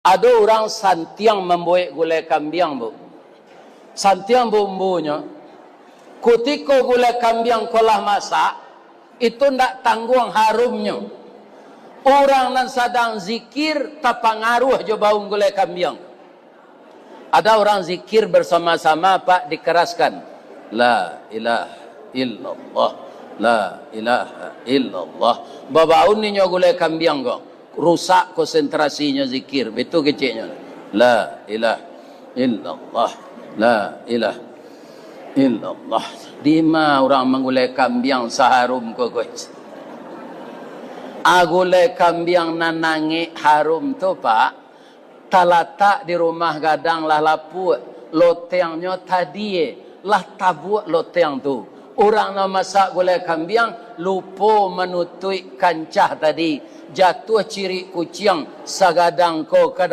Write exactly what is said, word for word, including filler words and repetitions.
Ado urang santiang mambuek gulai kambiang, Bu. Santiang bumbunyo. Kutiko gulai kambiang ko lah masak, itu ndak tangguang harumnyo. Urang nan sadang zikir tapangaruah jo baun gulai kambiang. Ada orang zikir bersama-sama, Pak, dikeraskan. La ilaha illallah. La ilaha illallah. Babaun inyo gulai kambiang ko. Rusak konsentrasinyo zikir. Betul keceknyo. La ilaha illallah. La ilaha illallah. Dima urang manggulai kambiang saharum ko, guys? A, gulai kambiang nan nangek harum tu, Pak, talatak di rumah gadang lah lapuak, lotengnyo tadi, eh, lah tabuak loteng tu. Urang nan masak gulai kambiang lupo manutuik kancah tadi, jatuah cirik kuciang sagadang ko ka